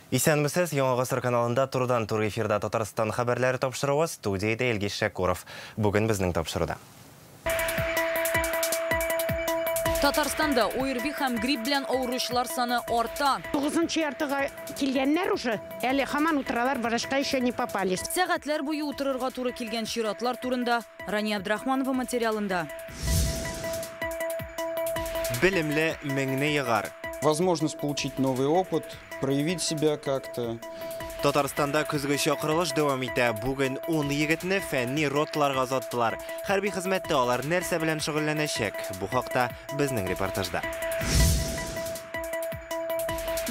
Исәнмесез, Яңа Гасыр каналында турыдан-туры эфирда Татарстан хәбәрләре тапшыруы, студиядә Илгиз Шәкуров. Бүген безнең тапшыруда. Татарстанда ОРВИ һәм грипп белән авыручылар саны арта. Тугызынчы яртыга килгәннәр уже, әле һаман утыралар, врачка еще не попали. Сәгатьләр буе утырырга туры килгән чиратлар турында Рания Абдрахманова материалында. Белемле меңне егар. Возможность получить новый опыт, проявить себя как-то. Татарстанда көзге чакырылыш дәвам итә. Бүген 10 егетне фәнни роталарга озаттылар. Хәрби хезмәттә алар нәрсә белән шөгыльләнәчәк? Бу хакта безнең репортажда.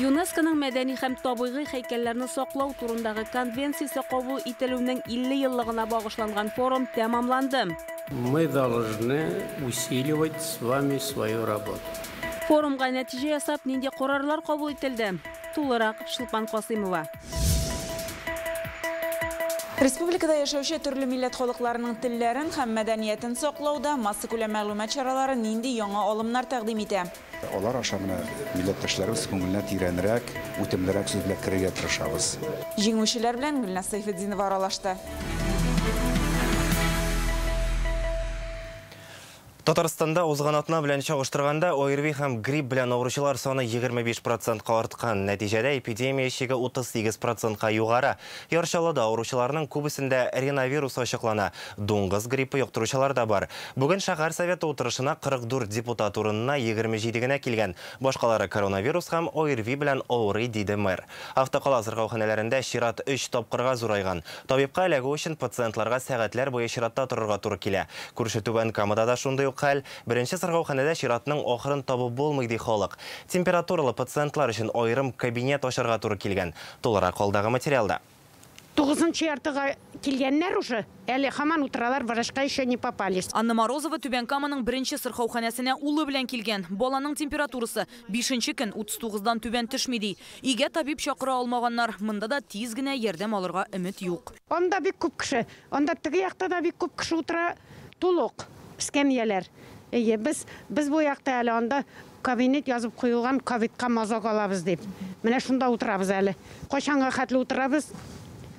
ЮНЕСКОның мәдәни һәм табигый һәйкәлләрне саклау турындагы конвенциясе кабул ителүнең 50 еллыгына багышланган форум тәмамланды. Мы должны усиливать с вами свою работу. Форумга нәтиҗә ясап, нинди карарлар кабул ителде? Тулырак Чулпан Касыймова. Республикада яшәүче төрле милләт халыкларының телләрен һәм мәдәниятен саклауда массакүләм мәгълүмат чаралары нинди яңа алымнар тәкъдим итә? Алар аша менә милләттәшләребез күңеленә тирәнрәк, үтемлерәк сүз белән керергә тырышабыз. Җиңүчеләр белән Гөлназ Сәйфетдинова аралашты. Татарстанда узган атна белән чагыштырганда ОРВИ һәм грипп белән авыручылар саны 25%ка арткан. Нәтиҗәдә эпидемия чиге 38%ка югары. Яр Чаллыда авыручыларның күбесендә риновирус ачыклана. Дуңгыз гриппы йоктыручылар да бар. Бүген шәһәр советы утырышына 44 депутат урынына 27 генә килгән. Башкалары коронавирус һәм ОРВИ белән авырый, диде мэр. Автокала сырхауханәләрендә чират 3 тапкырга зурайган. Табибка эләгү өчен пациентларга сәгатьләр буе чиратта торырга туры килә. Күрше Түбән Камада да шундый ук хәл. Беренче сырхауханәдә чиратның ахырын табып булмый, ди халык. Температуралы пациентлар өчен аерым кабинет ачарга туры килгән. Тулырак алдагы материалда. Тугызынчы яртыга килгәннәр уже, әле һаман утыралар, врачка еще не попали. Анна Морозова Түбән Каманың беренче сырхауханәсенә улы белән килгән. Баланың температурасы 5 көн 39-дан түбән төшми, ди. Өйгә табиб чакыра алмаганнар. Монда да тиз генә ярдәм алырга өмет юк. Анда бик күп кеше, анда теге якта да бик күп кеше утыра, тулук эскәмияләр. Әйе, без бу якта әле анда кабинет язып куелган, ковидка мазок алабыз дип. Менә шунда утырабыз әле. Кайчанга хәтле утырабыз,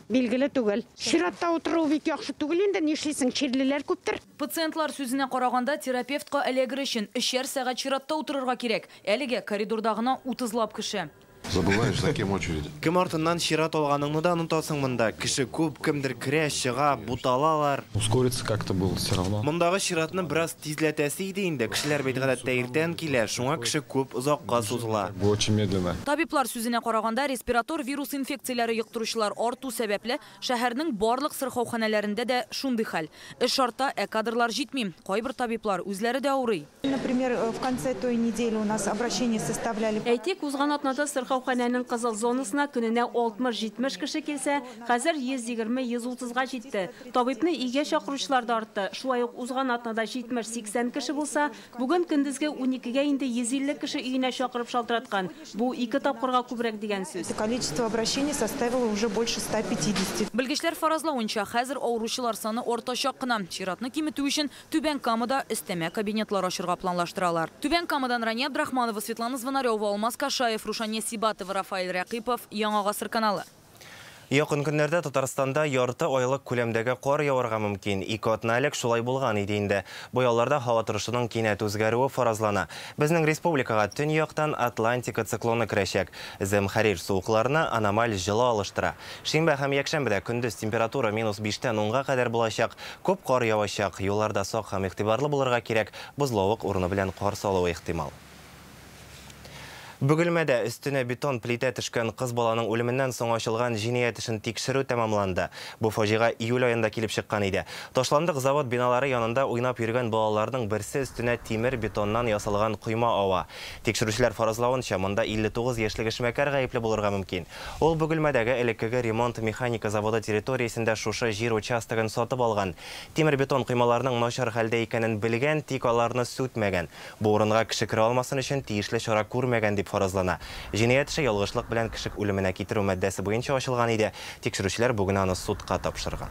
билгеле түгел. Чиратта утыру бик яхшы түгел инде, нишлисең, чирлеләр күптер. Пациентлар сүзенә караганда, терапевтка эләгер өчен өчәр сәгать чиратта утырырга кирәк. Әлегә коридорда гына утызлап кеше. Забываешь, за кем очередь. Кем артыннан чират алганыңны да онытасың монда. Кеше күп, кемдер керә, чыга, буталалар. Ускориться как-то было все равно. Мондагы чиратны бераз тизләтәсе иде инде. Кешеләр бит гадәттә иртән килә, шуңа кеше күп, озакка сузыла. Бу очень медленно. Табиблар сүзенә караганда, респиратор вирус инфекцияләре йоктыручылар арту сәбәпле, шәһәрнең барлык сырхауханәләрендә дә шундый хәл. Эш арта, ә кадрлар җитми. Кайбер табиблар үзләре дә авырый. Например, в конце той недели у нас обращения составляли. Әйтик, узган атнада сырхауханәнең кызыл зонасына көненә 60-70 кеше килсә, хәзер 120-130-га җитте. Табибны өйгә чакыручылар да артты. Шулай ук узган атнада 70-80 кеше булса, бүген көндезге 12-гә инде 150 кеше өенә чакырып шалтыраткан. Бу 2 тапкырга күбрәк дигән сүз. Количество обращений составило уже больше 150. Белгечләр фаразлавынча, хәзер авыручылар саны артачак кына. Чиратны киметү өчен Түбән Камада өстәмә кабинетлар ачырга планлаштыралар. Түбән Камадан Рания Абдрахманова, Светлана Звонарева, Алмаз Кашаев, Рушания Сибатова, Рафаэль Рәкыйпов, Яңа Гасыр каналы. Якын көннәрдә Татарстанда ярты айлык күләмдәге кар яварга мөмкин. Ике атна элек шулай булган иде инде. Бу ялларда һава торышының кинәт үзгәрүе фаразлана. Безнең республикага төньяктан Атлантика циклоны керәчәк. Зәмхәрир суыкларны аномаль җылы алыштыра. Шимбә һәм якшәмбедә көндез температура минус биштән унга кадәр булачак. Күп кар явачак. Юлларда сак һәм игътибарлы булырга кирәк. Бозлавык урыны белән кар салуы ихтимал. Бөгелмәдә өстенә бетон плитә төшкән кыз баланың үлеменнән соң ачылган җинаять эшен тикшерү тәмамланды. Бу фаҗига июль аенда килеп чыккан иде. Ташландык завод биналары янында уйнап йөргән балаларның берсе өстенә тимер бетоннан ясалган койма ава. Тикшерүчеләр фаразлавынча, монда 59 яшьлек эшмәкәр гаепле булырга мөмкин. Ул Бөгелмәдәге элеккеге ремонт механика заводы территориясендә шушы җир участогын сатып алган. Тимер бетон коймаларның начар хәлдә икәнен белгән, тик аларны сүтмәгән. Бу урынга кеше керә алмасын өчен тиешле чара күрмәгән дип фаразлана. Җинаять эше ялгышлык белән кеше үлеменә китерү маддәсе буенча ачылган иде. Тикшерүчеләр бүген аны судка тапшырган.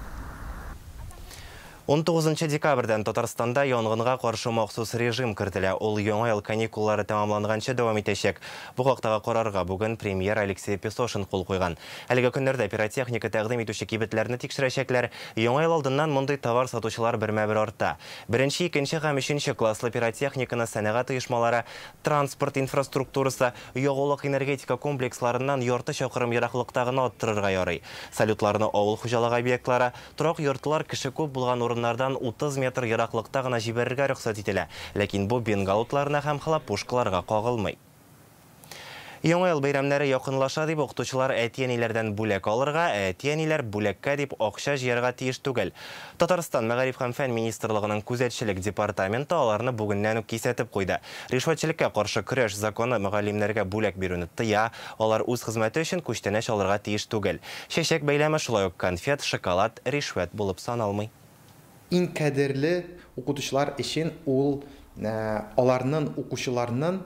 19 декабрьдән Татарстанда янгынга каршы махсус режим кертелә. Ул яңа ел каникуллары тәмамланганчы дәвам итәчәк. Бу хактагы карарга бүген премьер Алексей Песошин кул куйган. Әлеге көннәрдә пиротехника тәкъдим итүче кибетләрне тикшерәчәкләр. Яңа ел алдыннан мондый товар сатучылар бермә-бер арта. Беренче, икенче һәм өченче класслы пиротехниканы сәнәгать оешмалары, транспорт инфраструктурасы, ягулык энергетика комплексларыннан ярты чакрым ераклыкта гына аттырырга ярый. Салютларны авыл хуҗалыгы объектлары, торак йортлар, кеше күп булган урыннардан 30 метр ераклыкта гына җибәрергә рөхсәт ителә. Ләкин бу бенгал утларына һәм хлопушкаларга кагылмый. Яңа ел бәйрәмнәре якынлаша дип укытучылар әти-әниләрдән бүләк алырга, әти-әниләр бүләккә дип акча җыярга тиеш түгел. Татарстан Мәгариф һәм фән министрлыгының күзәтчелек департаменты аларны бүгеннән үк кисәтеп куйды. Ришвәтчелеккә каршы көрәш законы мөгаллимнәргә бүләк бирүне тыя, алар үз хезмәте өчен күчтәнәч алырга тиеш түгел. Чәчәк бәйләме, шулай ук конфет, шоколад ришвәт булып саналмый. Иң кадерле укытучылар өчен ул аларның укучыларның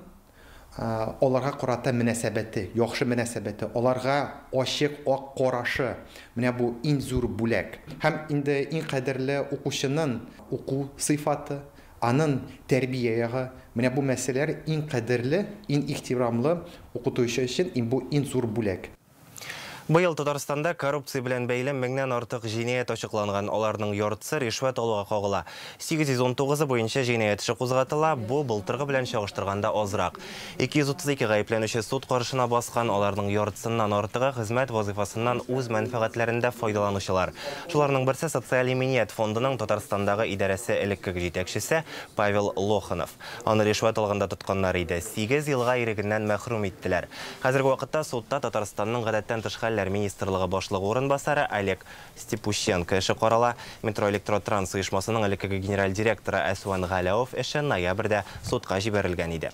аларга карата мөнәсәбәте, яхшы мөнәсәбәте, аларга ачык ак карашы. Менә бу иң зур бүләк. Һәм инде иң кадерле укучының уку сыйфаты, аның тәрбия ягы, менә бу мәсьәләләр иң кадерле, иң ихтирамлы укытучы өчен бу иң зур бүләк. Быел Татарстанда коррупция белән бәйле меңнән артык җинаять ачыкланган. Аларның яртысы ришвәт алуга кагыла. 819 буенча җинаять эше кузгатыла, бу былтыргы белән чагыштырганда азрак. 232 гаепләнүче суд каршына баскан, аларның яртысыннан артыгы хезмәт вазифасыннан үз мәнфәгатьләрендә файдаланучылар. Шуларның берсе Социаль иминият фондының Татарстандагы идарәсе элеккеге җитәкчесе Павел Лоханов. Аны ришвәт алганда тотканнар иде. 8 елга ирегеннән мәхрүм иттеләр. Хәзерге вакытта судта Татарстанның гадәттән тыш хәлләр министрлыгы башлыгы урынбасары Олег Степущенко эше карала. Метроэлектротранс оешмасының элеккеге генераль директоры Әсван Галәүов эше ноябрьдә судка җибәрелгән иде.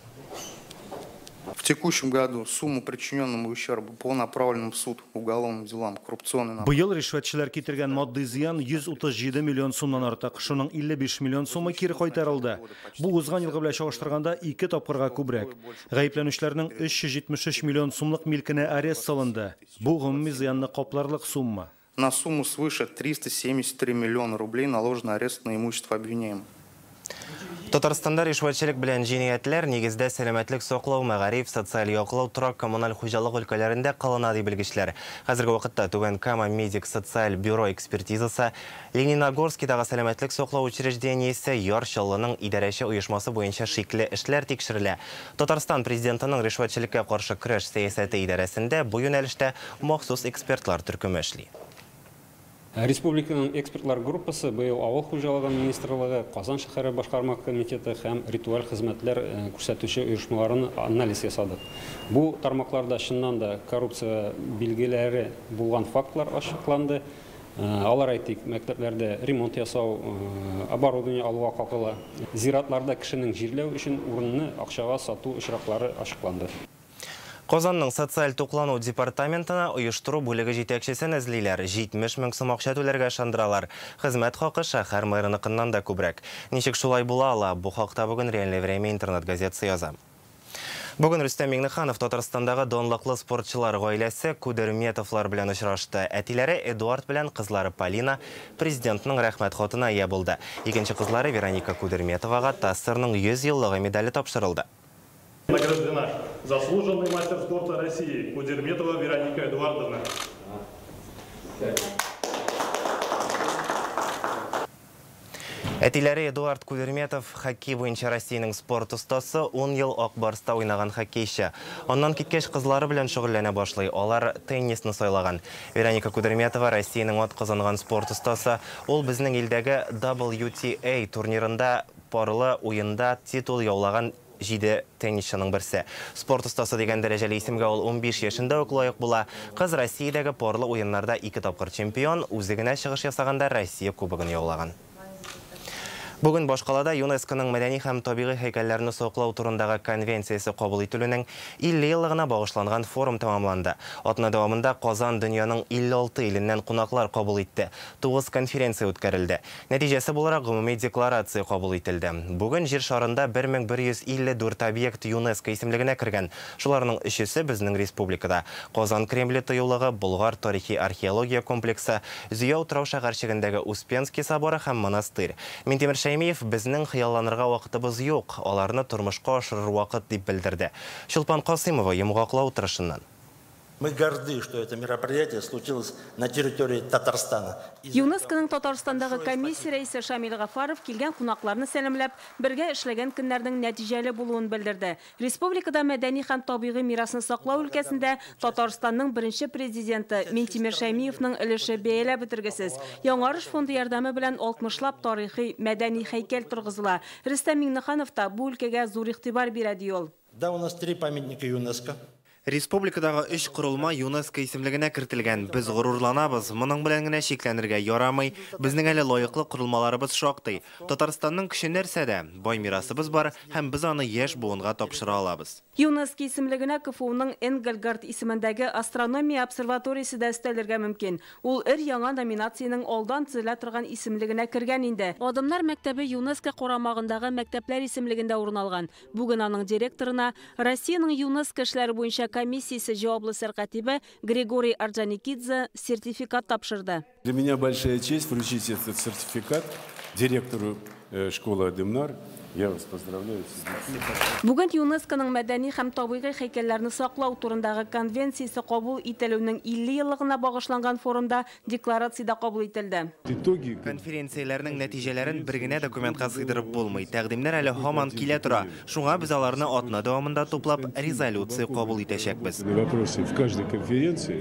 В текущем году сумму причиненному ущербу по направленным в суд уголовным делам коррупционной... Быел ришвәтчеләр китергән матди зыян 137 миллион сумнан артык. Шуның 55 миллион сумы кире кайтарылды. Бу узган елгы белән чагыштырганда 2 тапкырга күбрәк. Гаепләнүчеләрнең 373 миллион сумлык милкенә арест салынды. Бу гомуми зыянны капларлык сумма. На сумму свыше 373 миллиона рублей наложен арест на имущество обвиняемых. Татарстанда ришвәтчелек белән җинаятьләр нигездә сәламәтлек саклау, мәгариф, социаль яклау, торак, коммуналь хуҗалык өлкәләрендә кылына ди белгечләр. Хәзерге вакытта Түбән Кама медик социаль бюро экспертизасы, Лениногорскидагы сәламәтлек саклау учреждениесе, Яр Чаллының идарәче оешмасы буенча шикле эшләр тикшерелә. Татарстан президентының ришвәтчелеккә каршы көрәш сәясәте идарәсендә бу юнәлештә махсус экспертлар төркеме эшли. Республиканың экспертлар группасы быел авыл хуҗалыгы министрлыгы, Казан шәһәре башкарма комитеты һәм ритуаль хезмәтләр күрсәтүче оешмаларын анализ ясады. Бу тармакларда чыннан да коррупция билгеләре булган фактлар ачыкланды. Алар әйтик, мәктәпләрдә ремонт ясау, оборудование алуга кагыла, зиратларда кешенең җирләү өчен урынны акчага сату очраклары ачыкланды. Казанның социаль туклану департаментына оештыру бүлеге җитәкчесен эзлиләр. 70 мең сум акча түләргә ышандыралар. Хезмәт хакы шәһәр мэрыныкыннан да күбрәк. Ничек шулай була ала? Бу хакта бүген Реальное время интернет газетасы яза. Бүген Рөстәм Миңнеханов Татарстандагы данлыклы спортчылар гаиләсе Кудерметовлар белән очрашты. Әтиләре Эдуард белән кызлары Полина президентның рәхмәт хатына ия булды. Икенче кызлары Вероника Кудерметовага ТАССРның 100 еллыгы медале тапшырылды. Награждена заслуженный мастер спорта России Кудерметова Вероника Эдуардовна. Әтиләре Эдуард Кудерметов хоккей буенча Россиянең спорт остасы, 10 ел Ак Барста уйнаган хоккейчы. Аннан киткәч кызлары белән шөгыльләнә башлый. Алар теннисны сайлаган. Вероника Кудерметова Россиянең атказанган спорт остасы. Ул безнең илдәге WTA турнирында парлы уенда титул яулаган 7 теннисчының берсе. Спорт остасы дигән дәрәҗәле исемгә ул 15 яшендә үк лаек була. Кыз Россиядәге парлы уеннарда 2 тапкыр чемпион, үзе генә чыгыш ясаганда Россия кубогын яулаган. Бүген башкалада ЮНЕСКОның мәдәни һәм табигый һәйкәлләрне саклау турындагы конвенциясе кабул ителүнең 50 еллыгына багышланган форум тәмамланды. Атна дәвамында Казан дөньяның 56 иленнән кунаклар кабул итте. 9 конференция үткәрелде. Нәтиҗәсе буларак гомуми декларация кабул ителде. Бүген җир шарында 1154 объект ЮНЕСКО исемлегенә кергән. Шуларның өчесе безнең республикада. Казан Кремле тыюлыгы, Болгар тарихи археология комплексы, Зөя утрау шәһәрчегендәге Успенский соборы һәм монастырь. Минтимер Шәймиев безнең хыялланырга вакытыбыз юк, аларны тормышка ашырыр вакыт дип белдерде. Чулпан Касыймова йомгаклау утырышыннан. Мы горды, что это мероприятие случилось на территории Татарстана. ЮНЕСКОның Татарстандагы комиссия рәисе Шамил Гафаров килгән кунакларны сәламләп, бергә эшләгән көннәрнең нәтиҗәле булуын белдерде. Республикада мәдәни һәм табигый мирасны саклау өлкәсендә Татарстанның беренче президенты Минтимер Шәймиевның өлеше бәяләп бетергесез. Яңарыш фонды ярдәме белән 60лап тарихи мәдәни һәйкәл торгызыла. Рөстәм Миңнеханов та бу өлкәгә зур игътибар бирә, ди ул. Да, у нас 3 памятника ЮНЕСКО. Республикадагы 3 корылма ЮНЕСКО исемлегенә кертелгән. Без горурланабыз, моның белән генә чикләнергә ярамый. Безнең әле лаеклы корылмаларыбыз шактый. Татарстанның көче нәрсәдә? Бай мирасыбыз бар һәм без аны яшь буынга тапшыра алабыз. ЮНЕСКО исемлегенә КФУның Энгельгард исемендәге астрономия обсерваториясе дә өстәлергә мөмкин. Ул өр-яңа номинациянең алдан төзелә торган исемлегенә кергән инде. Адымнар мәктәбе ЮНЕСКО карамагындагы мәктәпләр исемлегендә урын алган. Бүген аның директорына Россиянең ЮНЕСКО эшләре буенча комиссиясе җаваплы сәркатибе Григорий Орджоникидзе сертификат тапшырды. Для меня большая честь вручить этот сертификат директору школы Адымнар. Я вас поздравляю. Бүген ЮНЕСКОның мәдәни һәм табигый һәйкәлләрне саклау турындагы конвенциясе кабул ителүнең 50 еллыгына багышланган форумда декларация дә кабул ителде. Конференцияләрнең нәтиҗәләрен бер генә документка сыйдырып булмый. Тәкъдимнәр әле һаман килә тора. Шуңа без аларны атна дәвамында туплап резолюция кабул итәчәкбез.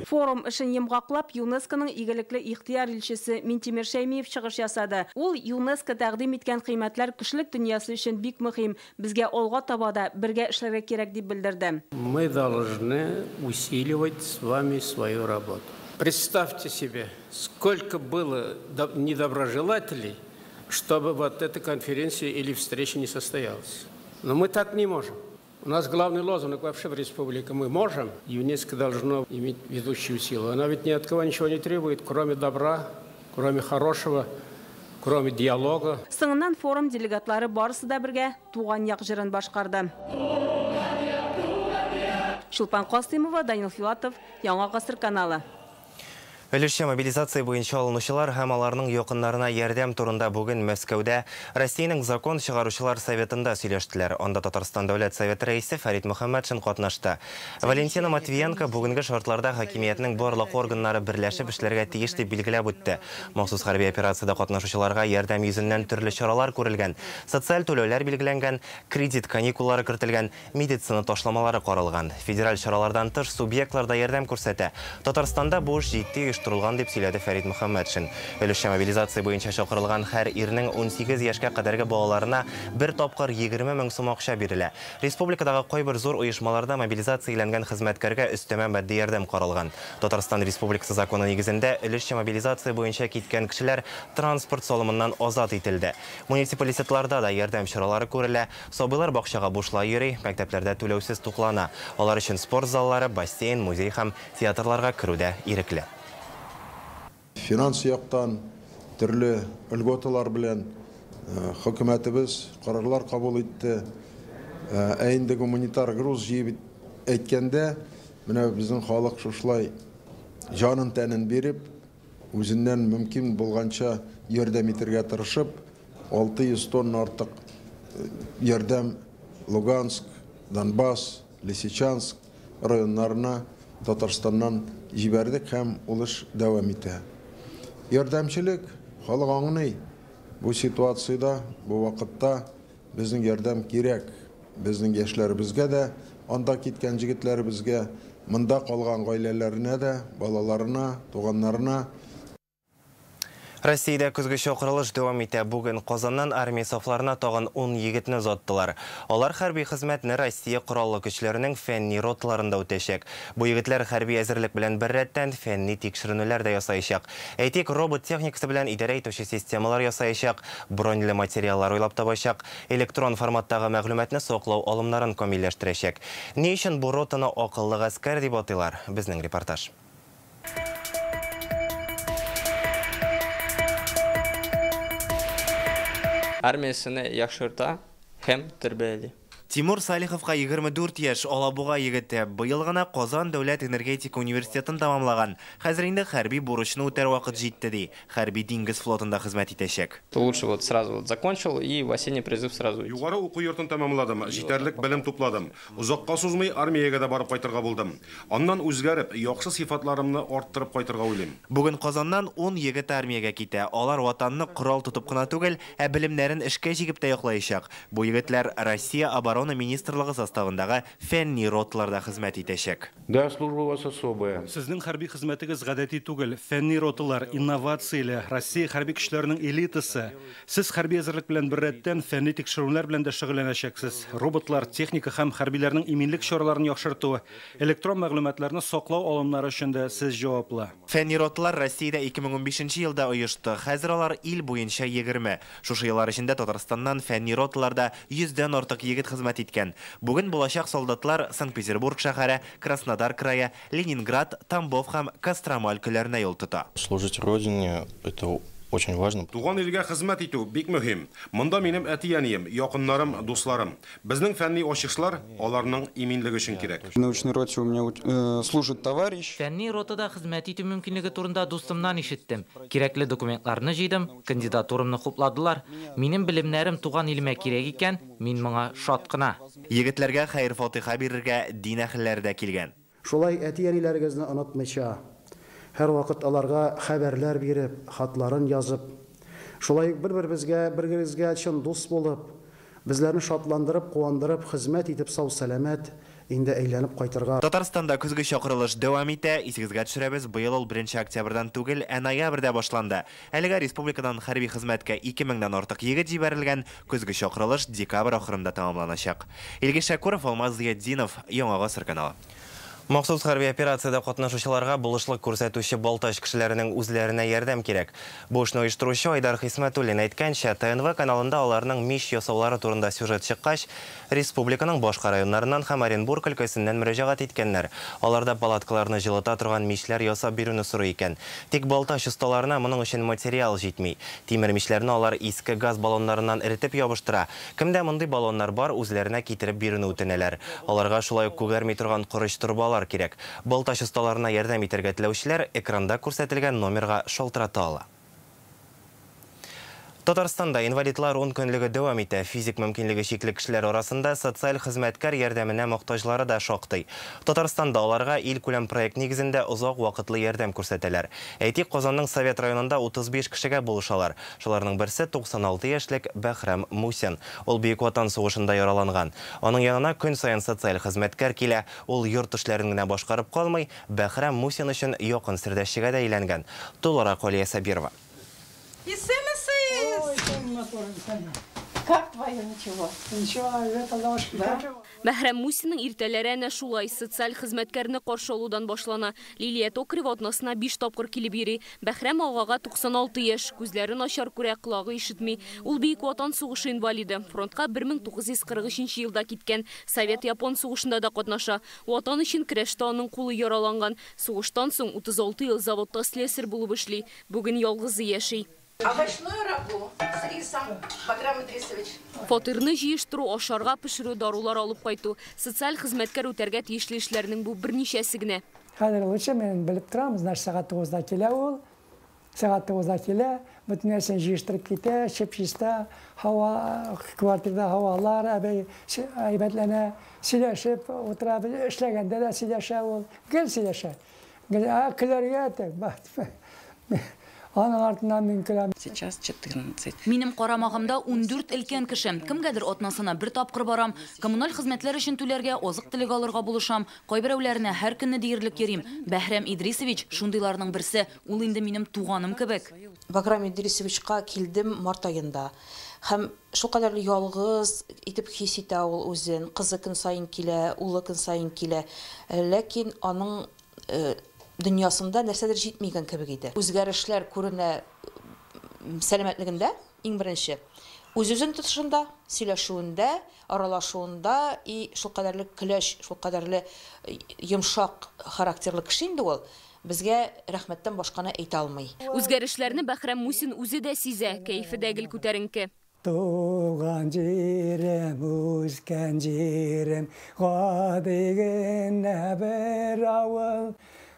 Форум эшен йомгаклап ЮНЕСКОның игелекле ихтыяр илчесе Минтимер Шәймиев чыгыш ясады. Ул ЮНЕСКО тәкъдим иткән кыйммәтләр кешелек дөньясы өчен бик мөһим. Безгә алга таба да бергә эшләргә кирәк дип белдерде. Мы должны усиливать с вами свою работу. Представьте себе, сколько было недоброжелателей, чтобы вот эта конференция или встреча не состоялась. Но мы так не можем. У нас главный лозунг вообще в республике «Мы можем». ЮНЕСКО должно иметь ведущую силу. Она ведь ни от кого ничего не требует, кроме добра, кроме хорошего, кроме диалога. Соңыннан форум делегатлары барысы да бергә туган як җырын башкарды. Чулпан Касыймова, Данил Филатов, Яңа Гасыр каналы. Өлешчә мобилизация буенча алынучылар һәм аларның якыннарына ярдәм турында бүген Мәскәүдә Россиянең закон чыгаручылар советында сөйләштеләр. Анда Татарстан Дәүләт Советы рәисе Фәрит Мөхәммәтшин катнашты. Валентина Матвиенко бүгенге шартларда хакимиятнең барлык органнары берләшеп эшләргә тиеш дип билгеләп үтте. Махсус хәрби операциядә катнашучыларга ярдәм йөзеннән төрле чаралар күрелгән, социаль түләүләр билгеләнгән, кредит каникуллары кертелгән, медицина ташламалары каралган. Федераль чаралардан тыш субъектлар да ярдәм күрсәтә. Татарстанда бу эш җитди оештырылган дип сөйләде Фәрит Мөхәммәтшин. Өлешчә мобилизация буенча чакырылган һәр ирнең 18 яшькә кадәрге балаларына бер тапкыр 20 мең сум акча бирелә. Республикадагы кайбер зур оешмаларда мобилизацияләнгән хезмәткәргә өстәмә матди ярдәм каралган. Татарстан Республикасы законы нигезендә өлешчә мобилизация буенча киткән кешеләр транспорт салымыннан азат ителде. Муниципалитетларда да ярдәм чаралары күрелә. Сабыйлар бакчага бушлай йөри, мәктәпләрдә түләүсез туклана. Алар өчен спорт заллары, бассейн, музей һәм театрларга керү дә ирекле. Финанс яктан төрле льготалар белән хөкүмәтебез карарлар кабул итте. Ә инде гуманитар груз җыеп әйткәндә, менә безнең халык шушылай җанын тәнен биреп, үзеннән мөмкин булганча ярдәм итәргә тырышып, 600 тонна артык ярдәм Луганск, Донбасс, Лисичанск районнарына Татарстаннан җибәрдек һәм ул эш дәвам итә. Ярдәмчелек халык аңлый. Бу ситуациядә, бу вакытта безнең ярдәм кирәк. Безнең яшьләребезгә дә, анда киткән җегетләребезгә, монда калган гаиләләренә дә, балаларына, туганнарына. Россиядә көзге чакырылыш дәвам итә. Бүген Казаннан армия сафларына тагын 10 егетне озаттылар. Алар хәрби хезмәтне Россия Кораллы көчләренең фәнни роталарында үтәчәк. Бу егетләр хәрби әзерлек белән беррәттән фәнни тикшеренүләр дә ясаячак. Әйтик, робот техникасы белән идарә итүче системалар ясаячак, броньлы материаллар уйлап табачак, электрон форматтагы мәгълүматны саклау алымнарын камилләштерәчәк. Ни өчен бу ротаны акыллы гаскәр дип атыйлар? Безнең репортаж. Армиясене яхшырта һәм тәрбияли. Тимур Салиховка 24 яшь, Алабуга егете. Быел гына Казан дәүләт энергетика университетын тәмамлаган. Хәзер инде хәрби бурычны үтәр вакыт җитте ди. Хәрби диңгез флотында хезмәт итәчәк. Лучше вот сразу вот закончил и в осенний призыв сразу. Югары уку йортын тәмамладым, җитәрлек белем тупладым. Озакка сузмый армиягә дә барып кайтырга булдым. Аннан үзгәреп, яхшы сыйфатларымны арттырып кайтырга уйлыйм. Бүген Казаннан 10 егет армиягә китә. Алар ватанны корал тотып кына түгел, ә белемнәрен эшкә җигеп тә яклаячак. Бу егетләр Россия оборона министрлыгы составындагы фәнни роталарда хезмәт итәчәк. Да, служба у вас особая. Сезнең хәрби хезмәтегез гадәти түгел. Фәнни роталар, инновацияле, Россия хәрби көчләренең элитасы. Сез хәрби әзерлек белән беррәттән фәнни тикшерүләр белән дә шөгыльләнәчәксез. Роботлар, техника һәм хәрбиләрнең иминлек чараларын яхшырту, электрон мәгълүматларны саклау алымнары өчен дә сез җаваплы. Фәнни роталар Россиядә 2015 елда оешты. Хәзер алар ил буенча 20. Шушы еллар эчендә Татарстаннан фәнни роталарда 100дән артык егет хезмәт иткән. Бүген булачак солдатлар Санкт-Петербург шәһәре, Краснодар крае, Ленинград, Тамбов һәм Кострома өлкәләренә юл тота. Служить родине это очень важно. Туган илгә хезмәт итү бик мөһим. Монда минем әти-әнием, якыннарым, дусларым. Безнең фәнни ачышлар аларның иминлеге өчен кирәк. В научной роте у меня служит товарищ. Фәнни ротада хезмәт итү мөмкинлеге турында дустымнан ишеттем. Кирәкле документларны җыйдым, кандидатурамны хупладылар. Минем белемнәрем туган илемә кирәк икән, мин моңа шат кына. Егетләргә хәер-фатиха бирергә дин әһелләре дә килгән. Шулай әти-әниләрегезне онытмыйча, һәр вакыт аларга хәбәрләр биреп, хатларын язып, шулай бер-беребезгә, бер-беребезгә чын дус булып, безләрне шатландырып, куандырып, хезмәт итеп сау-сәламәт инде әйләнеп кайтырга. Татарстанда көзге чакырылыш дәвам итә. Исегезгә төшерәбез, быел ул 1 октябрьдән түгел, ә ноябрьдә башланды. Әлегә республикадан хәрби хезмәткә 2000дән артык егет җибәрелгән. Көзге чакырылыш декабрь ахырында тәмамланачак. Илгиз Шәкуров, Алмаз Зыятдинов, Яңа Гасыр каналы. Махсус хәрби операциядә катнашучыларга булышлык күрсәтүче Балтач кешеләренең үзләренә ярдәм кирәк. Бу эшне оештыручы Айдар Хисмәтуллин әйткәнчә, ТНВ каналында аларның мич ясаулары турында сюжет чыккач, республиканың башка районнарыннан һәм Оренбург өлкәсеннән мөрәҗәгать иткәннәр. Аларда палаткаларны җылыта торган мичләр ясап бирүне сорый икән. Тик Балтач осталарына моның өчен материал җитми. Тимер мичләрне алар иске газ баллоннарыннан эретеп ябыштыра. Кемдә мондый баллоннар бар, үзләренә китереп бирүне үтенәләр. Аларга шулай ук күгәрми торган корыч торбалар кирәк. Балтач осталарына ярдәм итәргә теләүчеләр экранда күрсәтелгән номерга шалтырата ала. Татарстанда инвалидлар 10 көнлеге дәвам итә. Физик мөмкинлеге чикле кешеләр арасында социаль хезмәткәр ярдәменә мохтаҗлары да шактый. Татарстанда аларга илкүләм проект нигезендә озак вакытлы ярдәм күрсәтәләр. Әйтик, Казанның Совет районында 35 кешегә булышалар. Шуларның берсе 96 яшьлек Бәхрәм Мусин. Ул Бөек Ватан сугышында яраланган. Аның янына көн саен социаль хезмәткәр килә. Ул йорт эшләрен генә башкарып калмый, Бәхрәм Мусин өчен якын сердәшчегә дә әйләнгән. Тулырак Алия Сабирова. Как твое ничего? Ничего, это ложь. Бәхрәм Мусинның иртәләре әнә шулай социаль хезмәткәрне каршы алудан башлана. Лилия Токарева атнасына 5 тапкыр килеп йөри. Бәхрәм агага 96 яшь, күзләре начар күрә, колагы ишетми. Ул Бөек Ватан сугышы инвалиды. Фронтка 1943 елда киткән. Совет-Япон сугышында да катнаша. Ватан өчен көрәштә аның кулы яраланган. Сугыштан соң 36 ел заводта слесарь булып эшли. Бүген ялгызы яши. Овощную рагу с рисом, Баграм Идрисович. Фатирны җыештыру, ашарга пешерү, дарулар алып кайту. Социаль хезмәткәр үтәргә тиешле эшләрнең бу берничәсе генә. Хәзер лучше мен белеп торам, значит, сәгать 9-да килә ул. Сәгать 9-да килә, бөтен нәрсәне җыештырып китә, чип-чиста, һава, квартирада һавалар әйбәтләнә, сөйләшеп утыра, эшләгәндә дә сөйләшә ул. Гел сөйләшә. Гел, көләргә тек. Аның артыннан мин көләм. Сейчас 14. Минем карамагымда 14 өлкән кеше. Кемгәдер атнасына бер тапкыр барам. Коммуналь хезмәтләр өчен түләргә, азык-төлек алырга булышам. Кайберәүләренә һәр көнне диярлек йөрим. Бәһрәм Идрисович шундыйларның берсе. Ул инде минем туганым кебек. Бәһрәм Идрисовичка килдем март аенда. Һәм шулкадәр ялгыз итеп хис итә ул үзен. Кызы көн саен килә, улы көн саен килә. Ләкин аның дөньясында нәрсәдер җитмигән кебек иде. Үзгәрешләр күренә сәламәтлегендә, иң беренче. Үз-үзен тотышында, сөйләшүендә, аралашуында и шулкадәрле көләч, шулкадәрле йомшак характерлы кеше инде ул. Безгә рәхмәттән башканы әйтә алмый. Үзгәрешләрне Бәһрәм Мусин үзе дә сизә, кәефе дә гел күтәренке. Туган җирем, үскән җирем, гади генә бер авыл.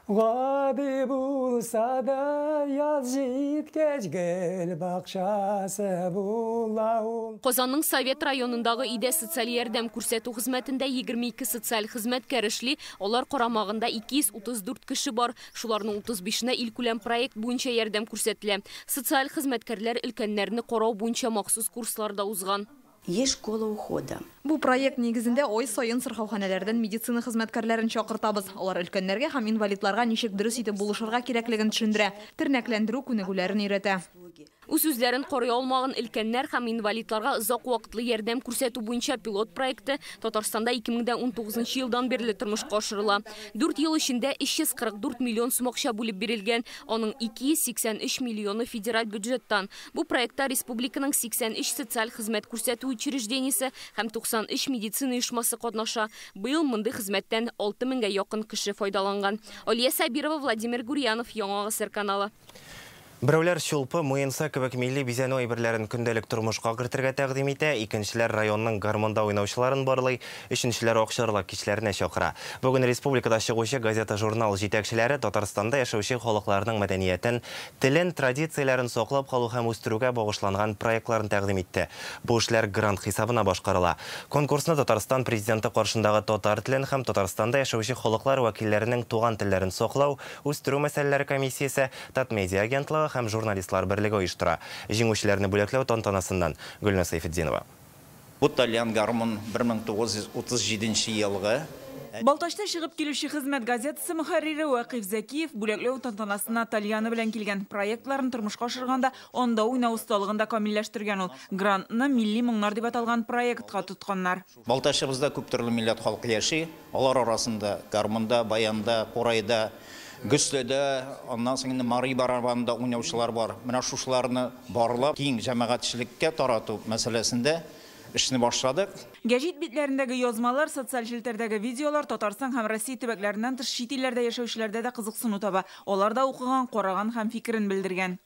Гади булса да яз җиткәч гөл бакчасы була ул. Казанның Совет районындагы өйдә социаль ярдәм күрсәтү хезмәтендә 22 социаль хезмәткәр эшли. Алар карамагында 234 кеше бар. Шуларның 35-нә илкүләм проект буенча ярдәм күрсәтелә. Социаль хезмәткәрләр өлкәннәрне карау буенча махсус курсларда узган. Есть школа ухода. Бу проект нигезендә ай саен сырхауханәләрдән медицина хезмәткәрләрен чакыртабыз. Алар өлкәннәргә һәм инвалидларга ничек дөрес итеп булышырга кирәклеген төшендерә, тернәкләндерү күнегүләрен өйрәтә. Үз үзләрен карый алмаган өлкәннәр һәм инвалидларга озак вакытлы ярдәм күрсәтү буенча пилот проекты Татарстанда 2019 елдан бирле тормышка ашырыла. 4 ел эчендә 344 миллион сум акча бүлеп бирелгән, аның 283 миллионы федераль бюджеттан. Бу проектта республиканың 83 социаль хезмәт күрсәтү учреждениесе һәм 93 медицина оешмасы катнаша. Быел мондый хезмәттән 6000гә якын кеше файдаланган. Алия Сабирова, Владимир Гурьянов, Яңа Гасыр каналы. Берәүләр чулпы, муенса кебек милли бизәнү әйберләрен көндәлек тормышка кертергә тәкъдим итә, икенчеләр районның гармонда уйнаучыларын барлый, өченчеләр акчарлак кичләренә чакыра. Бүген республикада чыгучы газета-журнал җитәкчеләре Татарстанда яшәүче халыкларның мәдәниятен, телен, традицияләрен саклап калу һәм үстерүгә багышланган проектларын тәкъдим итте. Бу эшләр грант хисабына башкарыла. Конкурсны Татарстан президенты каршындагы татар телен һәм Татарстанда яшәүче халыклар вәкилләренең туган телләрен саклау, үстерү мәсьәләләре комиссиясе, Татмедиа агентлыгы һәм журналистлар берлеге оештыра. Җиңүчеләрне бүләкләү тантанасыннан Гөлназ Сәйфетдинова. Бу тальян гармун 1937 елгы. Балтачта чыгып килүче Хезмәт газетасы мөхәррире Вакыйф Зәкиев бүләкләү тантанасына тальяны белән килгән. Проектларын тормышка ашырганда анда уйнау осталыгын да камилләштергән ул. Грантны милли моңнар дип аталган проектка тотканнар. Балтачыбызда күп төрле милләт халкы яши. Алар арасында гармунда, баянда, курайда, гөсләдә, аннан соң инде мари барабанында уйнаучылар бар. Менә шушыларны барлап, киң җәмәгатьчелеккә тарату мәсьәләсендә эшне башладык. Гәҗит битләрендәге язмалар, социаль челтәрдәге видеолар Татарстан һәм Россия төбәкләреннән тыш чит илләрдә яшәүчеләрдә дә кызыксыну таба. Алар да укыган, караган һәм фикерен белдергән.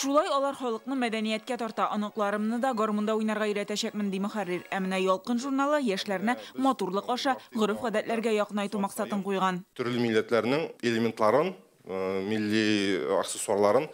Шулай алар халыкны мәдәнияткә тарта. Оныкларымны да гармунда уйнарга өйрәтәчәкмен, ди мөхәррир. Ә менә Ялкын журналы яшьләрне матурлык аша гореф-гадәтләргә якынайту максатын куйган. Төрле милләтләрнең элементларын, милли аксессуарларын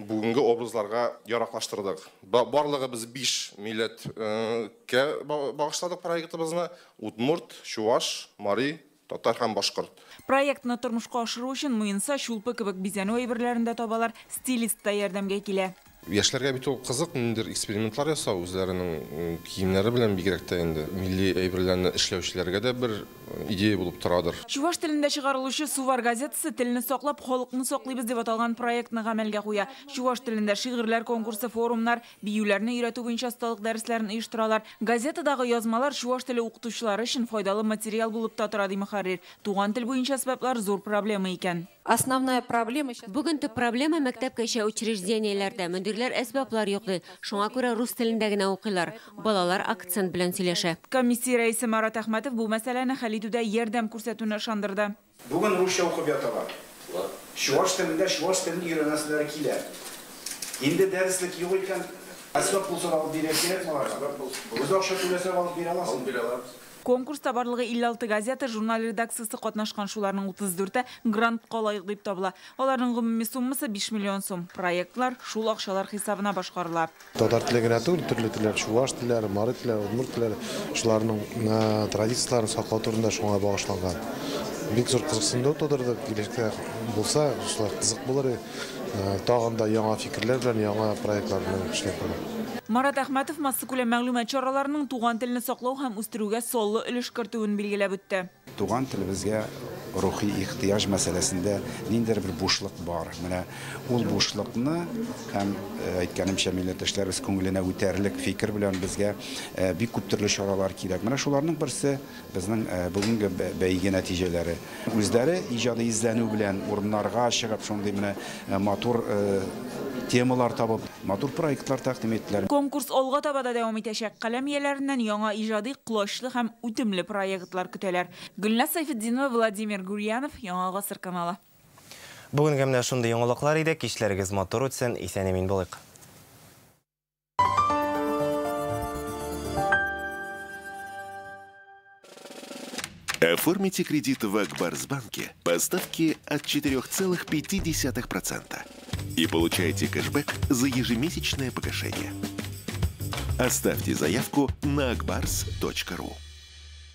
бүгенге образларга яраклаштырдык. Барлыгы без 5 милләткә багышладык проектыбызны: удмурт, чуваш, мари, татар һәм башкорт. Проектны тормышка ашыру өчен муенса, чулпы кебек бизәнү әйберләрен дә табалар, стилист та ярдәмгә килә. Яшьләргә бит ул кызык, ниндидер экспериментлар ясау, үзләренең киемнәре белән бигрәк тә инде милли әйберләрне эшләүчеләргә дә бер идея булып торадыр. Чуваш телендә чыгарылучы Сувар газетасы телне саклап, халыкны саклыйбыз дип аталган проектны гамәлгә куя. Чуваш телендә шигырьләр конкурсы, форумнар, биюләрне өйрәтү буенча осталык дәресләрен оештыралар. Газетадагы язмалар чуваш теле укытучылары өчен файдалы материал булып та тора, ди мөхәррир. Туган тел буенча сәбәпләр зур проблема икән. Основная проблема сейчас. Бүген төп проблема мәктәпкәчә учреждениеләрдә. Мөдирләр әсбаплар юк ди. Шуңа күрә рус телендә генә укыйлар. Балалар акцент белән сөйләшә. Комиссия рәисе Марат Әхмәтов бу мәсьәләне хәл итүдә ярдәм күрсәтүне ышандырды. Бүген русча укып яталар. Чуваш телендә чуваш телен өйрәнәселәре килә. Инде дәреслек юк икән, әсбап булса алып бирә кирәкме аларга? Үз акча түләсә алып бирә аласың. Алып бирә алабыз. Конкурста барлыгы 56 газета, журнал редакциясе катнашкан, шуларның 34-е грантка лаек дип табыла. Аларның гомуми суммасы 5 миллион сум. Проектлар шул акчалар хисабына башкарыла. Татар теле генә түгел, төрле телләр, чуваш телләре, мари телләре, удмурт телләре, шуларның традицияләрен саклау турында шуңа багышланган Бик зур кызыксыну тудырды. Киләчәктә булса, шулай кызык булыр. Тагын да яңа фикерләр белән, яңа проектлар белән эшләп була. Марат Әхмәтов массакүләм мәгълүмат чараларының туган телне саклау һәм үстерүгә саллы өлеш кертүен билгеләп үтте. Туган телебезгә рухи ихтыяҗ мәсьәләсендә ниндидер бер бушлык бар. Менә ул бушлыкны һәм әйткәнемчә милләттәшләребез күңеленә үтәрлек фикер белән безгә бик күп төрле чаралар кирәк. Менә шуларның берсе безнең бүгенге бәйге нәтиҗәләре. Үзләре иҗади эзләнү белән урыннарга чыгып, шундый менә матур темалар табып, матур проектлар тәкъдим иттеләр. Конкурс алга таба да дәвам итәчәк. Каләм ияләреннән яңа иҗади, колачлы һәм үтемле проектлар көтәләр. Гөлназ Сайфетдинова, Владимир Гурьянов, Яңа Гасыр каналы. Бүгенгә менә шундый яңалыклар иде. Кичләрегез матур үтсен, исән-имин булыйк. Оформите кредит в Акбарсбанке по ставке от 4,5% и получайте кэшбэк за ежемесячное погашение. Оставьте заявку на akbars.ru.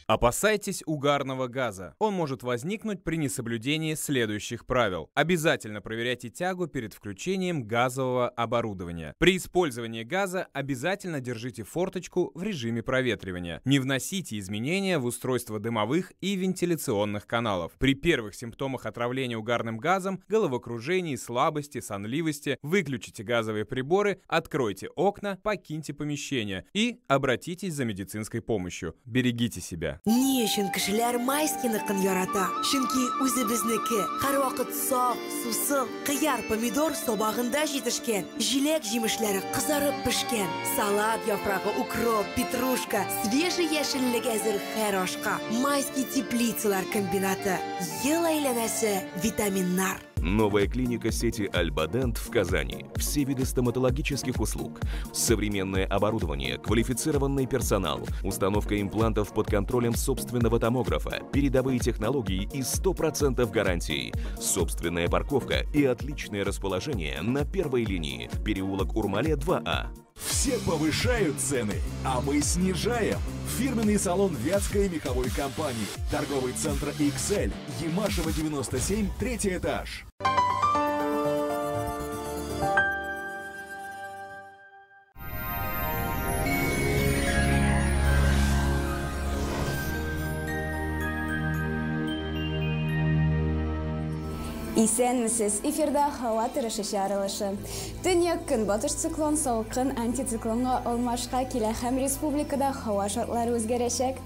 Опасайтесь угарного газа. Он может возникнуть при несоблюдении следующих правил. Обязательно проверяйте тягу перед включением газового оборудования. При использовании газа обязательно держите форточку в режиме проветривания. Не вносите изменения в устройство дымовых и вентиляционных каналов. При первых симптомах отравления угарным газом, головокружении, слабости, сонливости выключите газовые приборы, откройте окна, покиньте помещение и обратитесь за медицинской помощью. Берегите себя. Ни өчен кешеләр Майскийныкын ярата? Чөнки үзебезнеке. Һәрвакыт саф, сусыл, кыяр, помидор сабагында җитешкән, җиләк җимешләре кызарып пешкән, салат яфрагы, укроп, петрушка, свежий яшеллек әзер һәр ашка. Майский теплицалар комбинаты. Ел әйләнәсе витаминнар. Новая клиника сети «Альбадент» в Казани. Все виды стоматологических услуг. Современное оборудование, квалифицированный персонал, установка имплантов под контролем собственного томографа, передовые технологии и 100% гарантии. Собственная парковка и отличное расположение на первой линии. Переулок Урмале, 2А. Все повышают цены, а мы снижаем. Фирменный салон Вятской меховой компании. Торговый центр XL, Ямашева, 97, третий этаж. Исәнмесез, эфирда һава торышы чыгарылышы. Төньяк көнбатыш циклон салкын антициклонга алмашка килә һәм республикада һава шартлары үзгәрәчәк.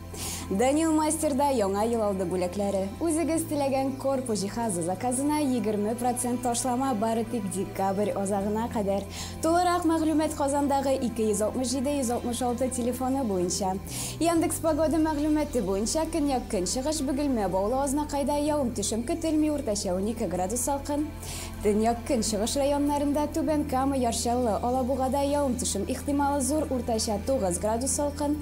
Данил Мастерда яңа ел алды бүләкләре. Үзегез теләгән корпус җиһазы заказына 20% ташлама бары тик декабрь азагына кадәр. Тулырак мәгълүмат Казандагы 267 166 телефоны буенча. Яндекс Погода мәгълүматы буенча көньяк көнчыгыш Бөгелмә Баулы Азнакайда явым төшем көтелми, уртача 12 градус салкын. Төньяк көнчыгыш районнарында Түбән Кама, Яр Чаллы, Алабугада явым төшем ихтималы зур, уртача 9 градус салкын.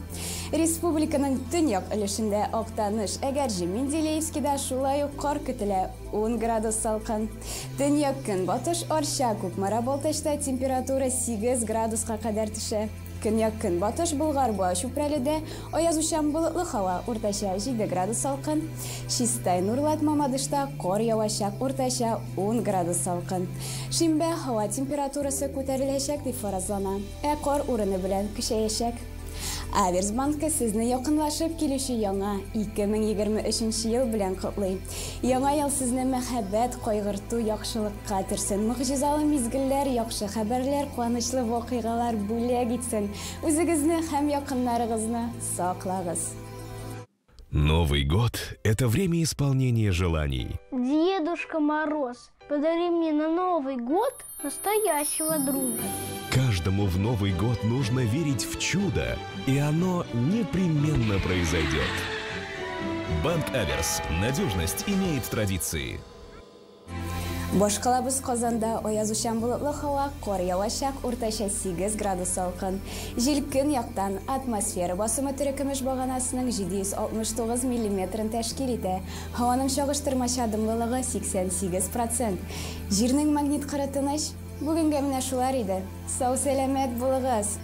Республиканың төньяк өлешендә Актаныш, Әгерҗе, Менделеевскида шулай ук кар көтелә, 10 градус салкын. Төньяк көнбатыш Арча, Кукмара, Балтачта температура 8 градуска кадәр төшә. Көньяк көнбатыш Болгар, Буа, Чүпрәледә аязучан болытлы һава, уртача 7 градус салкын. Чистай, Нурлат, Мамадышта кар явачак, уртача 10 градус салкын. Шимбә һава температурасы күтәреләчәк дип фаразлана, ә кар урыны белән көчәячәк. Аверс банкы сезне якынлашып килүче яңа 2023 ел белән котлый. Яңа ел сезне мәхәббәт, кайгырту, яхшылыкка төрсен. Могҗизалы мизгелләр, яхшы хәбәрләр, куанычлы вакыйгалар бүләк итсен. Үзегезне һәм якыннарыгызны саклагыз. Новый год – это время исполнения желаний. Дедушка Мороз, подари мне на Новый год настоящего друга. Каждому в Новый год нужно верить в чудо, и оно непременно произойдет. Банк Аверс. Надежность имеет традиции. Башкалабыз Казанда аязучан болытлы һава, кар явачак, уртача 8 градус салкын. Җил көньяктан, атмосфера басымы терекөмеш баганасының 769 миллиметрын тәшкил итә. Һаваның чагыштырмача дымлылыгы 88%. Җирнең магнит кыры тыныч. Бүгенгә менә шулар иде. Сау сәламәт булыгыз.